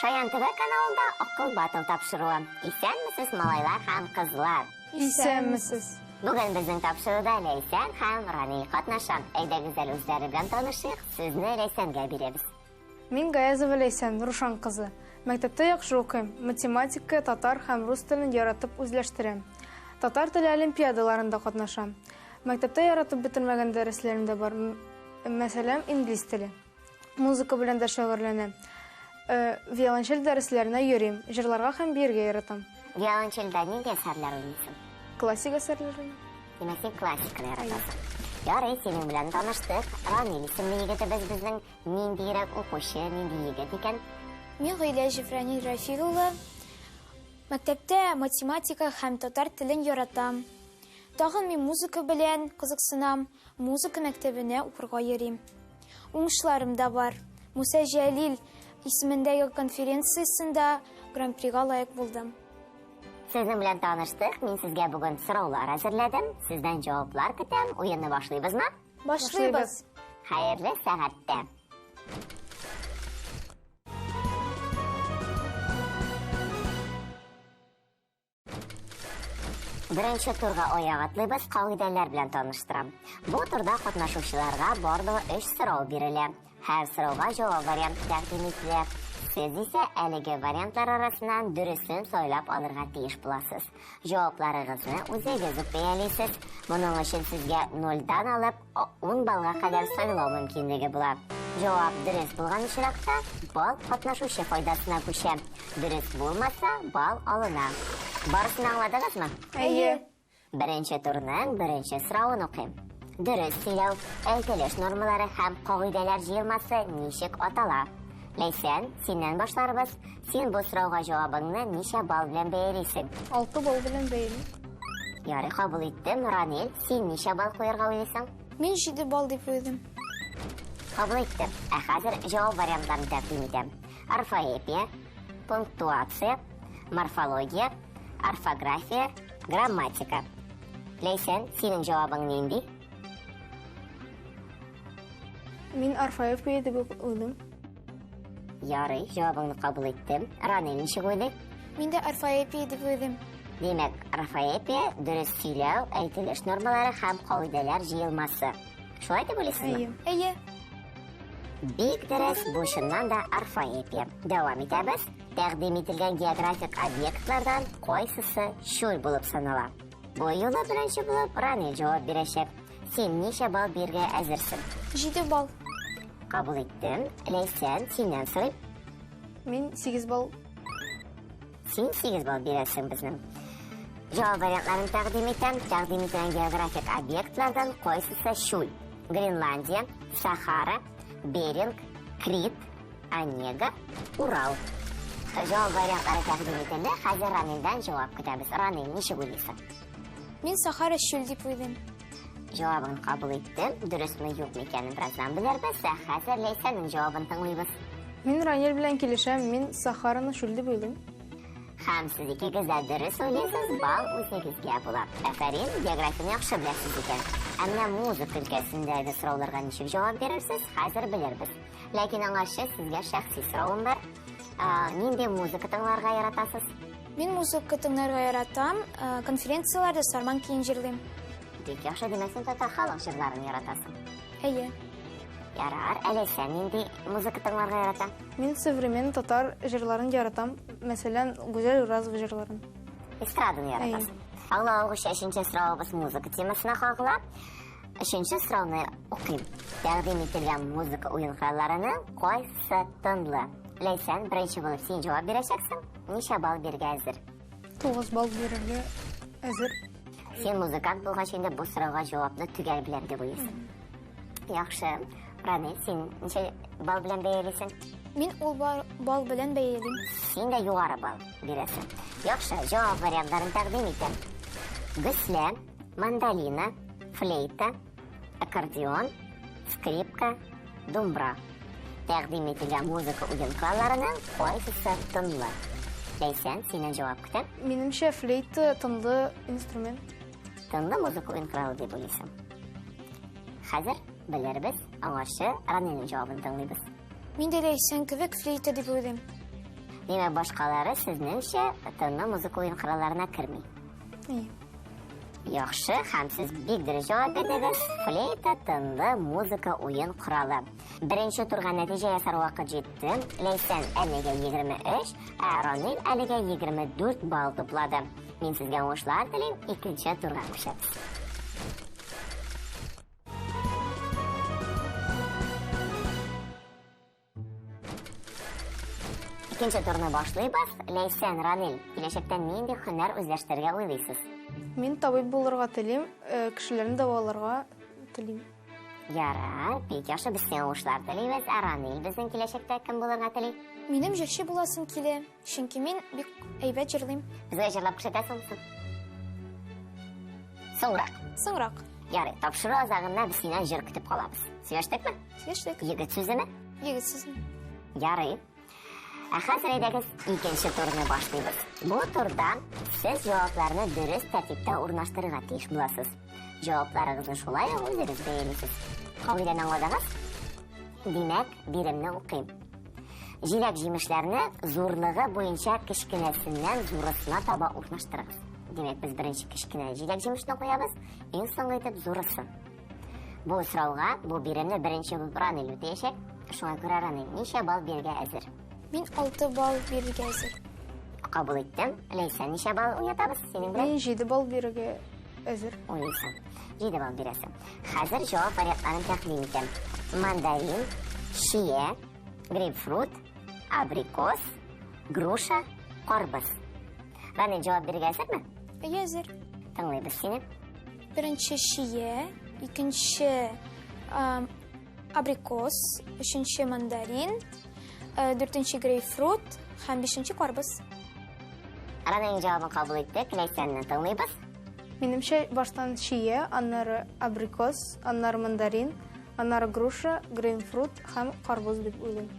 Шаян ТВ каналында Акыл батыл тапшыруы. Исәнмесез, малайлар һәм кызлар. Исәнмесез. Бүген безнең тапшыруда Ләйсән һәм Ранил катнаша. Әйдәгез әле үзләре белән танышыйк. Сүзне Ләйсәнгә бирәбез. Мин Гаязова Ләйсән Рушан кызы. Мәктәптә яхшы укыйм. Математика, татар һәм рус телен яратып үзләштерәм. Татар теле олимпиадаларында катнашам. Мәктәптә яратып бетермәгән дәресләрем дә бар. Мәсәлән, инглиз теле. Музыка белән дә шөгыльләнәм. Э, виолончель дәресләренә йөрим. Җырларга һәм биергә яратам. Виолончельдә нинди әсәрләр уйныйсың? Классик әсәрләр уйныйм. Димәк, син классиканы яратасың. Ярый, синең белән таныштык. Рамил исемле егетебез безнең ниндиерәк укучы, нинди егет икән? Мин Гыйләҗев Ранил Рафил улы. Мәктәптә математика һәм татар телен яратам. Тагын мин музыка белән кызыксынам, музыка мәктәбенә укырга йөрим. Уңышларым да бар. Муса Җәлил исемендәге конференциясендә гран-прига лаек булдым. Сезнең белән таныштык. Мин сезгә бүген сораулар әзерләдем. Сездән җаваплар көтәм. Уенны башлыйбызмы? Башлыйбыз. Хәерле сәгатьтә. Беренче турга аяк атлыйбыз, кагыйдәләр белән таныштырам. Бу турда катнашучыларга барлыгы өч сорау бирелә. Һәр сорауга җавап варианты тәкъдим ителә. Сез исә әлеге вариантлар арасыннан дөресен сайлап алырга тиеш буласыз. Җавапларыгызны үзегез үк бәялисез. Моның өчен сезгә нольдан алып 10 баллга кадәр сайлау мөмкинлеге була. Җавап дөрес булган очракта, балл катнашучы файдасына күчә. Дөрес булмаса, балл алына. Барысын аңладыгызмы? Әйе. Беренче турның беренче соравын укыйм. Дөрес сөйләү, әйтелеш нормалары һәм кагыйдәләр җыелмасы ничек атала? Ләйсән, синнән башларбыз. Син бу сорауга җавабыңны ничә балл белән бәялисең? 6 балл белән бәялим. Ярый, кабул иттем. Ранил, син ничә балл куярга уйлыйсың? Мин 7 балл дип уйлыйм. Кабул иттем. Ә хәзер җавап вариантларын тәкъдим итәм. Орфоэпия, пунктуация, морфология, орфография, грамматика. Ләйсән, синең җавабың нинди? Мин орфоэпия дип уйлыйм. Ярый, җавабыңны кабул иттем. Ранил ничек уйлый? Мин дә орфоэпия дип уйлыйм. Димәк, орфоэпия дөрес сөйләү, әйтелеш нормалары һәм кагыйдәләр җыелмасы. Шулай дип уйлыйсызмы? Әйе. Әйе. Бик дөрес, бу чыннан да орфоэпия. Дәвам итәбез. Тәкъдим ителгән географик объектлардан кайсысы чүл булып санала? Бу юлы беренче булып Ранил җавап бирәчәк. Син ничә балл бирергә әзерсең? 7 балл. Кабул иттем. Ләйсән, синнән сорыйм. Мин 8 балл. Син 8 балл бирәсең безнең. Җавап вариантларын тәкъдим итәм. Тәкъдим ителгән географик объектлардан кайсысы чүл? Гренландия, Сахара, Беринг, Крит, Онега, Урал. Җавап вариантлары тәкъдим ителде. Хәзер Ранилдән җавап көтәбез. Ранил, ничек уйлыйсың? Мин Сахара чүл дип уйлыйм. Җавабын кабул иттем. Дөресме, юкмы икәнен бераздан белербез. Ә хәзер Ләйсәннең җавабын тыңлыйбыз. Мин Ранил белән килешәм. Мин Сахараны чүл дип уйлыйм. Һәм сез икегез дә дөрес уйлыйсыз, балл үзегезгә була. Афәрин, географияне яхшы беләсез икән. Ә менә музыка өлкәсендәге сорауларга ничек җавап бирерсез, хәзер белербез. Ләкин аңарчы сезгә шәхси соравым бар. Нинди музыка тыңларга яратасыз? Мин музыка тыңларга яратам, конференцияләрдә сарман көен җырлыйм. Бик яхшы, димәк, син татар халык җырларын яратасың. Әйе. Ярар, әле сен нинди музыка тыңларга ярата? Мин современный татар җырларын яратам. Мәсәлән, Гүзәл Уразова җырларын. Эстраданы яратасың. Аңлавыгызча, өченче соравыбыз музыка темасына кагыла. Өченче сорауны укыйм. Тәкъдим ителгән музыка уен коралларының кайсысы тынлы? Ләйсән, беренче булып син җавап бирәчәксең. Ничә балл бирергә әзер? 9 балл бирергә әзер. Син музыкант булгач инде бу сорауга җавапны төгәл беләм дип уйлыйсың. Яхшы. Рамил, син ничә балл белән бәялисең? Мин ул балл белән бәялим. Син дә югары балл бирәсең. Яхшы, җавап вариантларын тәкъдим итәм. Гөслә, мандолина, флейта, аккордеон, скрипка, думбра. Тәкъдим ителгән музыка уен коралларының кайсысы тынлы? Ләйсән, синнән җавап көтәм. Минемчә, флейта тынлы инструмент. Тынлы музыка уен коралы дип уйлыйсың. Хәзер белербез, аңарчы Ранилнең җавабын тыңлыйбыз. Мин дә Ләйсән кебек флейта дип уйлыйм. Димәк, башкалары сезнеңчә тынлы музыка уен коралларына керми. Әйе. Яхшы, һәм сез бик дөрес җавап бирдегез. Флейта тынлы музыка уен коралы. Беренче турга нәтиҗә ясар вакыт җитте. Ләйсән әлегә 23, ә Рамил әлегә 24 балл туплады. Мин сезгә уңышлар телим, икенче турга күчәбез. Икенче турны башлыйбыз. Ләйсән, Ранил, киләчәктә нинди һөнәр үзләштерергә уйлыйсыз? Мин табиб булырга телим, э, кешеләрне дәваларга телим. Ярар, бик яхшы, без сиңа уңышлар телибез. Ә Ранил безнең киләчәктә кем булырга тели? Минем җырчы буласым килә, чөнки мин бик әйбәт җырлыйм. Безгә җырлап күрсәтәсеңме соң? Соңрак. Соңрак. Ярый, тапшыру азагында без синнән җыр көтеп калабыз. Сөйләштекме? Сөйләштек. Егет сүземе? Егет сүземе. Ярый. Ә хәзер әйдәгез икенче турны башлыйбыз. Бу турда сез җавапларны дөрес тәртиптә урнаштырырга тиеш буласыз. Җавапларыгызны шулай ук үзегез бәялисез. Кагыйдәне аңладыгыз? Димәк, биремне укыйм. Җиләк-җимешләрне зурлыгы буенча кечкенәсеннән зурысына таба урнаштырыгыз. Димәк, без беренче кечкенә җиләк-җимешне куябыз, иң соңгы итеп зурысын. Бу сорауга, бу биремне беренче булып Ранил үтәячәк. Шуңа күрә Ранил ничә балл бирергә әзер? Мин 6 балл бирергә әзер. Кабул иттем. Ләйсән, ничә балл уйнатабыз синең белән? Мин 7 балл бирергә әзер. Уйныйсың. 7 балл бирәсең. Хәзер җавап вариантларын тәкъдим итәм. Мандарин, чия, грейпфрут, абрикос, груша, карбыз. Ранил, җавап бирергә әзерме? Әйе, әзер. Тыңлыйбыз сине. Беренче чия, икенче абрикос, өченче мандарин, э, дүртенче грейпфрут һәм бишенче карбыз. Ранилнең җавабын кабул иттек. Ләйсәнне тыңлыйбыз. Минемчә, баштан чия, аннары абрикос, аннары мандарин, аннары груша, грейпфрут һәм карбыз дип уйлыйм.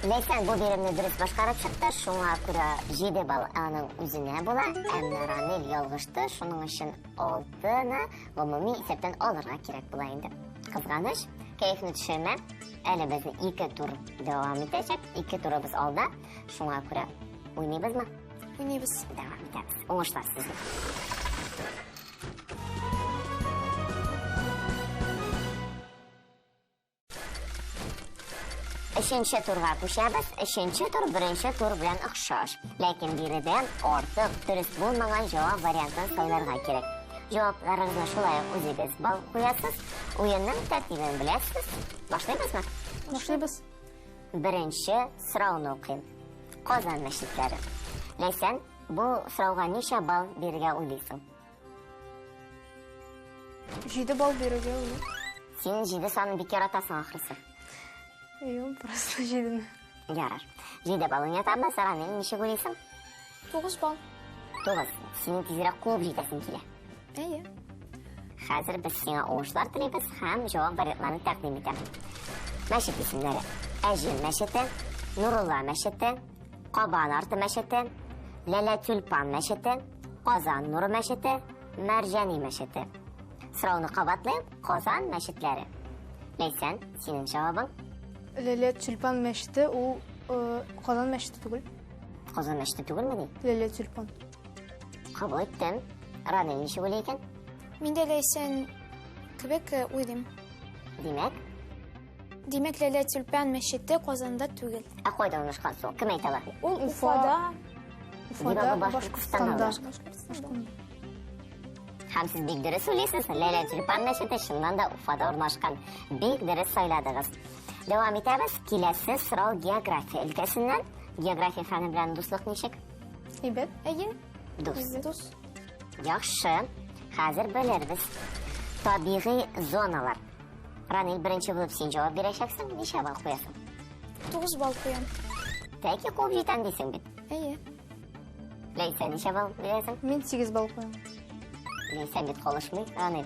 Ләйсән бу биремне дөрес башкарып чыкты, шуңа күрә 7 балл аның үзенә була. Ә менә Ранил ялгышты, шуның өчен 6-ны гомуми исәптән алырга кирәк була инде. Кызганыч, кәефне төшермә. Әле безнең 2 тур дәвам итәчәк, 2 турыбыз алда. Шуңа күрә уйныйбызмы? Уйныйбыз. Дәвам итәбез. Уңышлар сезгә. Өченче турга күчәбез. Өченче тур беренче тур белән охшаш. Ләкин биредә артык дөрес булмаган җавап вариантын сайларга кирәк. Җавапларыгызны шулай ук үзегез балл куясыз. Уенның тәртибен беләсез. Башлыйбызмы? Башлыйбыз. Беренче сорауны укыйм. Казан мәчетләре. Ләйсән, бу сорауга ничә балл бирергә уйлыйсың? 7 балл бирергә уйлыйм. Син 7 санын бик яратасың ахрысы. Юк, просто 7-не. Ярар. 7 балл уйнатабыз. Ранил, ничек уйлыйсың? 9 балл. 9. Синең тизрәк куып җитәсең килә. Әйе. Хәзер без сиңа уңышлар телибез һәм җавап вариантларын тәкъдим итәм. Мәчет исемнәре. Әҗем мәчете, Нурулла мәчете, Кабан арты мәчете, Ләлә Тюльпан мәчете, Казан нуры мәчете, Мәрҗани мәчете. Сорауны кабатлыйм. Казан мәчетләре. Ләйсән, синең җавабың? Ләлә Тюльпан мәчете ул э, Казан мәчете түгел. Казан мәчете түгелме ни? Ләлә Тюльпан. Кабул иттем. Ранил ничек уйлый икән? Мин дә Ләйсән кебек э, уйлыйм. Димәк, Димәк, Ләлә Тюльпан мәчете Казанда түгел. ә кайда урнашкан соң? Кем әйтә ала? Ул Уфа. Уфада. Уфада, Димәк, бу Башкортстанда Башкортстанда. Башкортстанда. Һәм сез бик дөрес уйлыйсыз. Ләлә Тюльпан мәчете чыннан да Уфада урнашкан. Бик дөрес сайладыгыз. Дәвам итәбез. Киләсе сорау география өлкәсеннән. География фәне белән дуслык ничек? Әйбәт. Әйе. Дус. Дус. Яхшы. Хәзер белербез. Табигый зоналар. Ранил, беренче булып син җавап бирәчәксең. Ничә балл куясың? 9 балл куям. Тәки куып җитәм дисең бит. Әйе. Ләйсән, ничә балл бирәсең? Мин 8 балл куям. Ләйсән бит калышмый, Ранил.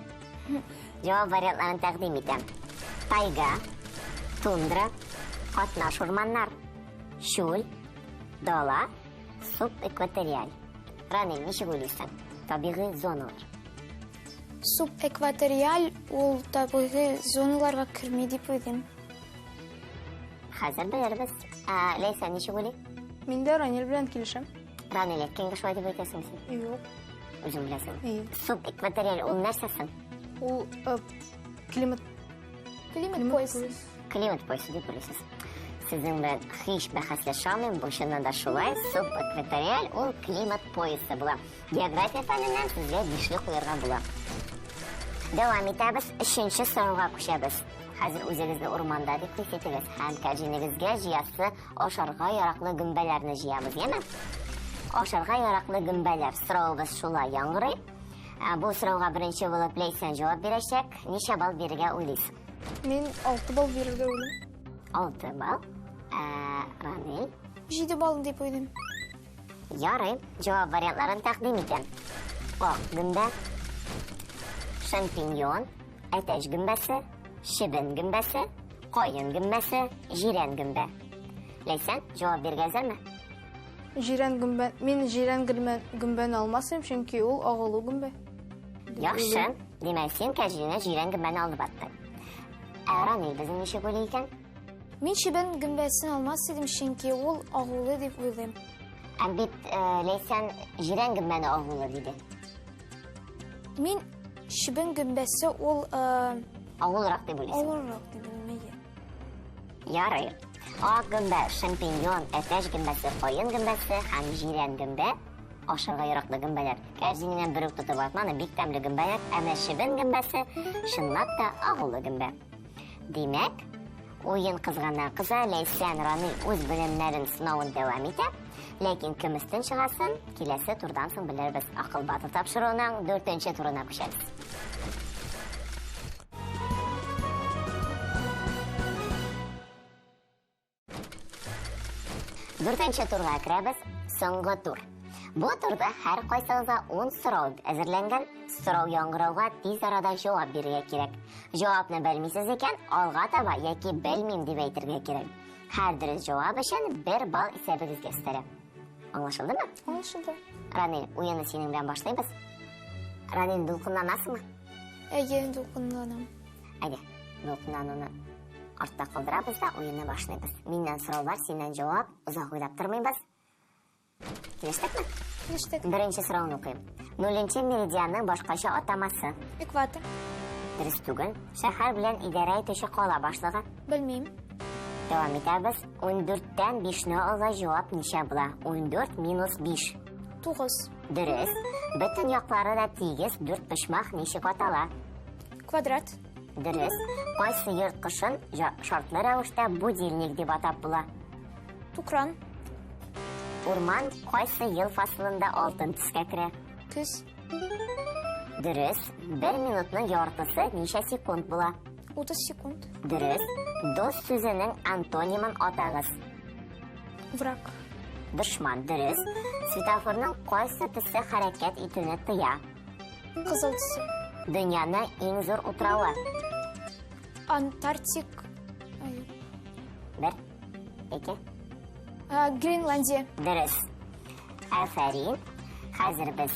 Җавап вариантларын тәкъдим итәм. Тайга, тундра, катнаш урманнар, чүл, дала, субэкваториаль. Ранил, ничек уйлыйсың? Табигый зоналар. Субэкваториаль ул табигый зоналарга керми дип уйлыйм. Хәзер белербез. Ә, Ләйсән ничек уйлый? Мин дә Ранил белән килешәм. Ранил әйткәнгә шулай дип әйтәсең син? Юк. Үзең беләсең. Әйе. Субэкваториаль ул нәрсә соң? Ул э, климат Климат поясы. Климат поясы дип уйлыйсыз. Сезнең белән һич бәхәсләшә алмыйм, бу чыннан да шулай. Субэкваториаль ул климат поясы була. География фәненнән сезгә бишле куярга була. Дәвам итәбез, өченче сорауга күчәбез. Хәзер үзегезне урманда дип хис итегез һәм кәрҗинегезгә җыясы ашарга яраклы гөмбәләрне җыябыз, яме? Ашарга яраклы гөмбәләр. Соравыбыз шулай яңгырый. Ә, Бу сорауга беренче булып Ләйсән җавап бирәчәк. Ничә балл бирергә уйлыйсың? Мин 6 балл бирергә уйлыйм. 6 балл. Ә, Рамил? 7 балл дип уйлыйм. Ярый, җавап вариантларын тәкъдим итәм. Ак гөмбә, шампиньон, әтәч гөмбәсе, чебен гөмбәсе, каен гөмбәсе, җирән гөмбә. Ләйсән, җавап бирергә әзерме? Җирән гөмбә, мин җирән гөмбә, гөмбәне алмас идем, чөнки ул агулы гөмбә. Яхшы. Димәк, син кәрҗинеңә җирән гөмбәне алып аттың. Ә Рамил безнең ничек уйлый икән? Мин чебен гөмбәсен алмас идем, чөнки ул агулы дип уйлыйм. Ә бит э, Ләйсән җирән гөмбәне агулы диде. Мин чебен гөмбәсе ул э, Агулырак дип уйлыйсың. авыррак дип уйлыйм. Әйе. Ярый. Ак гөмбә, шампиньон, әтәч гөмбәсе, каен гөмбәсе һәм җирән гөмбә ашарга яраклы гөмбәләр. Кәрзинеңнән бер үк тотып атманы, бик тәмле гөмбәләр. Ә менә чебен гөмбәсе чынлап та агулы гөмбә. Димәк, уен кызганнан кыза, Ләйсән Рамил үз белемнәрен сынавын дәвам итә. Ләкин кем өстен чыгасын, киләсе турдан соң белербез. Акыл батыр тапшыруының дүртенче турына күчәбез. Дүртенче турга керәбез, соңгы тур. Бу турда һәр кайсыгызга 10 сорау әзерләнгән. Сорау яңгырауга тиз арада җавап бирергә кирәк. Җавапны белмисез икән, алга таба яки белмим дип әйтергә кирәк. Һәр дөрес җавап өчен бер балл исәбегезгә өстәлә. Аңлашылдымы? Аңлашылды. Ранил, уенны синең белән башлыйбыз. Ранил, дулкынланасыңмы? Әйе, дулкынланам. Әйдә, дулкынлануны артта калдырабыз да уенны башлыйбыз. Миннән сораулар, синнән җавап, озак уйлап тормыйбыз. Килештекме? Килештек. Беренче сорауны укыйм. Нуленче меридианның башкача атамасы. Экватор. Дөрес түгел. Шәһәр белән идарә итүче кала башлыгы. Белмим. Дәвам итәбез. 14-тән 5-не алга җавап ничә була? 14 минус 5. 9. Дөрес. Бөтен яклары да тигез дүрт почмак ничек атала? Квадрат. Дөрес. Кайсы йорт кошын шартлы рәвештә будильник дип атап була? Тукран. Урман кайсы ел фасылында алтын төскә керә? Көз. Дөрес. Бер минутның яртысы ничә секунд була? 30 секунд. Дөрес. Дус сүзенең антонимын атагыз. Враг. Дошман. Дөрес. Светофорның кайсы төсе хәрәкәт итүне тыя? Кызыл төсе. Дөньяның иң зур утравы. Антарктик. Ай, Бер, ике, а, Гренландия. Дөрес. Афәрин. Хәзер без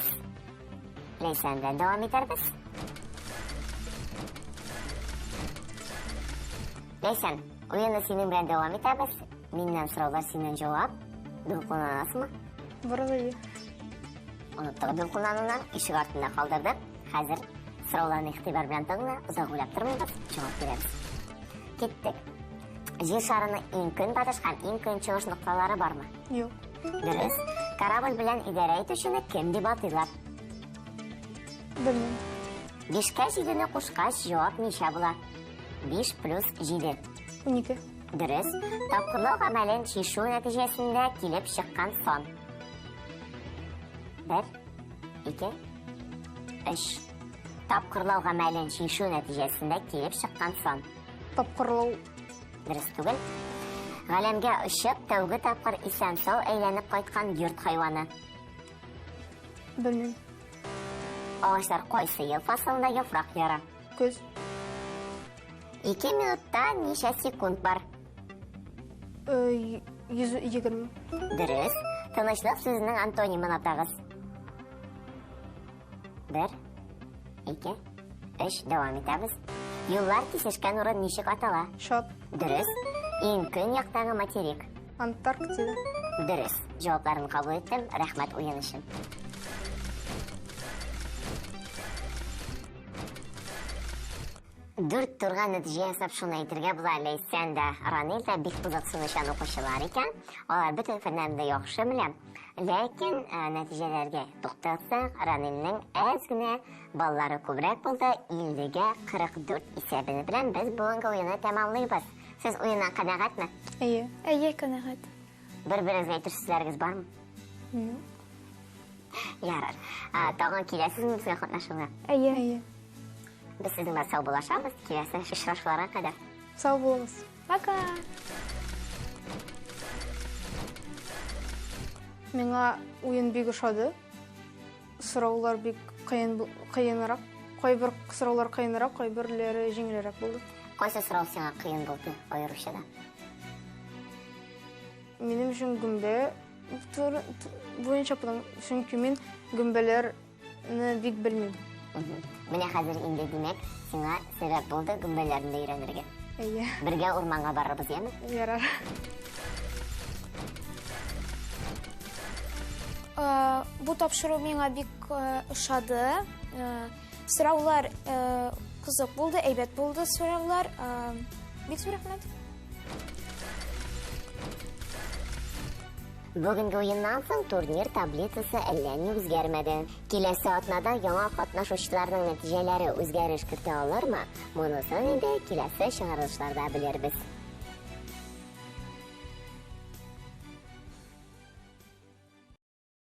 Ләйсән белән дәвам итәрбез. Ләйсән, уенны синең белән дәвам итәбез. Миннән сораулар, синнән җавап. Дулкынланасыңмы? Бераз әйе. Оныттык дулкынлануны, ишек артында калдырдык. Хәзер сорауларны игътибар белән тыңла, озак уйлап тормыйбыз, җавап бирәбез. Киттек. Җир шарының иң көнбатыш һәм иң көнчыгыш нокталары бармы? Юк. Дөрес. Корабль белән идарә итүчене кем дип атыйлар? Белмим. Бишкә җидене кушкач, җавап ничә була? 5 плюс 7. 12. Дөрес. Тапкырлау гамәлен чишү нәтиҗәсендә килеп чыккан сан. 1, 2, 3. Тапкырлау гамәлен чишү нәтиҗәсендә килеп чыккан сан. Тапкырлау. Дөрес түгел. Галәмгә очып, тәүге тапкыр исән-сау әйләнеп кайткан йорт хайваны. Белмим. Агачлар кайсы ел фасылында яфрак яра? Көз. 2 минутта ничә секунд бар? 120. Дөрес. Тынычлык сүзенең антонимын атагыз. 1, 2, 3. Дәвам итәбез. Юллар кисешкән урын ничек атала? Чат. Дөрес. Иң көньяктагы материк. Антарктида. Дөрес. Җавапларын кабул иттем. Рәхмәт уен өчен. Дүрт турга нәтиҗә ясап шуны әйтергә була, Ләйсән дә, Ранил дә бик кызыксынучан укучылар икән. Алар бөтен фәннәрне дә яхшы белә. Ләкин э, нәтиҗәләргә тукталсак, Ранилнең әз генә баллары күбрәк булды, 50-гә 44 исәбе белән без бүгенге уенны тәмамлыйбыз. Сез уеннан канәгатьме? Әйе. Әйе, канәгать. Бер-берегезгә әйтер сүзләрегез бармы? Юк. Ярар. А, Тагын киләсезме безгә катнашырга? Әйе. Әйе. Без сезнең белән саубуллашабыз. Киләсе очрашуларга кадәр. Сау булыгыз. Пока. Миңа уен бик ошады. Сораулар бик кыен кыенрак. Кайбер сораулар кыенрак, кайберләре җиңелрәк булды. Кайсы сорау сиңа кыен булды аеруча да? Минем өчен гөмбә буенча, чөнки мин гөмбәләрне бик белмим. Менә хәзер инде, димәк, сиңа сәбәп булды гөмбәләрне дә өйрәнергә. Әйе. Бергә урманга барырбыз, яме? Ярар. Э, Бу тапшыру миңа бик э, ошады. Э, Сораулар кызык булды, әйбәт булды сораулар. Бик зур рәхмәт. Бүгенге уеннан соң турнир таблицасы әллә ни үзгәрмәде. Киләсе атнада яңа катнашучыларның нәтиҗәләре үзгәреш кертә алырмы? Монысын инде киләсе чыгарылышларда белербез.